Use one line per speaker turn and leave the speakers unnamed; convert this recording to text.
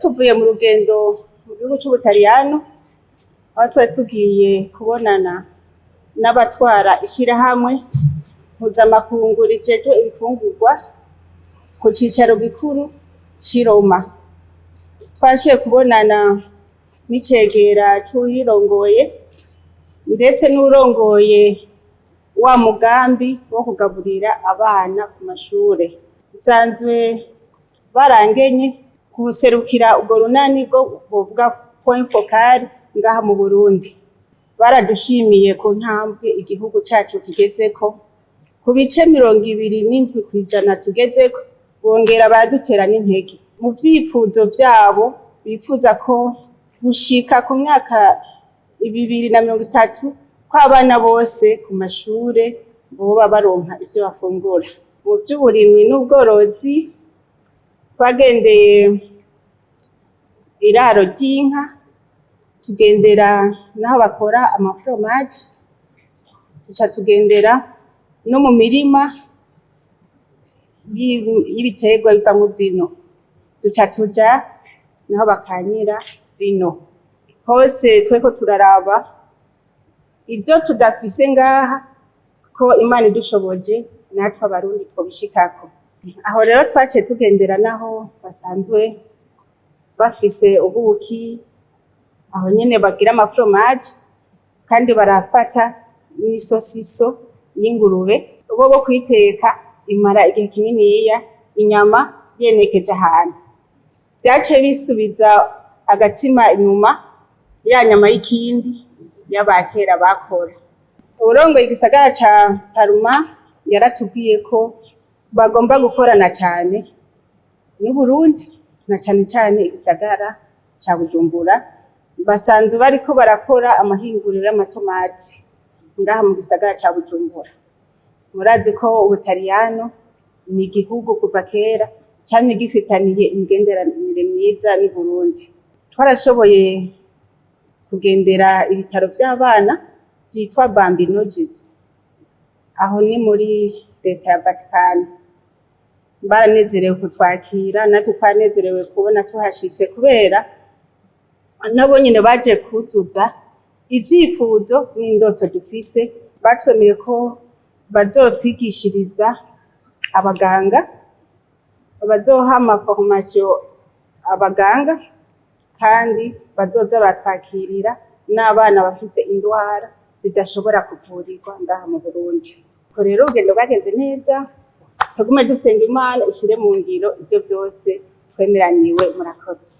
Tuvuye mu rugendo mu gihugu c'Ubutaliyano, aho twari tugiye kubonana n'abatwara ishirahamwe mpuzamakungu rijejwe ibifungurwa ku cicaro gikuru c'i Roma. Twashoboye kubonana n'icegera c'uwuyirongoye, ndetse n'uwurongoye wa mugambi wo kugaburira abana ku mashure. Nsanzwe barangenye kuwuserukira urwo runani rwo bovuga point focal ngaha mu Burundi. Baradushimiye ku ntambwe igihugu cacu kigezeko, ku bice 27% tugezeko, bongera baradutera n'intege. Mu vyifuzo vyabo bifuza ko gushika ku myaka 2030 ko abana bose ku mashure boba baronka ivyo bafungura. Mu vy'uburimyi n'ubworozi, twagendeye iraro ry'inka, tugendera n'aho bakora amaforomaje, duca tugendera no mu mirima y'ibiterwa bivamwo vino, duca tuja naho bakanyira vino. Hose twariko turaraba ivyo tudafise ngaha, ko Imana idushoboje natwe Abarundi twobishikako. Aho rero twaciye tugendera naho basanzwe bafise ubuki, aho nyene bagira amaforomaje, kandi barafata n'isosiso y'ingurube. Bobo kuyiteka imara igihe kininiya, inyama yenekeje ahantu. Vyaciye bisubiza agatima inyuma, ya nyama y'ikindi y'abakera bakora. Uwurongoye igisagara ca Parma yaratubwiye ko bagomba gukorana cane n'Uburundi, na cane cane igisagara ca Bujumbura. Basanzwe bariko barakora amahinguriro y'amatomati ngaha mu gisagara ca Bujumbura. Murazi ko Ubutaliyano ni igihugu kuva kera camye gifitaniye imigenderanire myiza n'Uburundi. Twarashoboye kugendera ibitaro vy'abana vyitwa Bambino Gesù, aho ni muri leta ya Vatikani. Baranezerewe kutwakira, natwe twanezerewe kubona tuhashitse, kubera nabo nyene baje kuzuza ivyifuzo n'indoto dufise. Batwemeye ko bazotwigishiriza abaganga, bazoha amaformation abaganga, kandi bazoza baratwakirira n'abana bafise indwara zidashobora kuvurirwa ngaha mu Burundi. Ubwo rero urugendo rwagenze neza, tugume dusenga Imana ishire mu ngiro ivyo vyose twemeraniwe. Murakoze.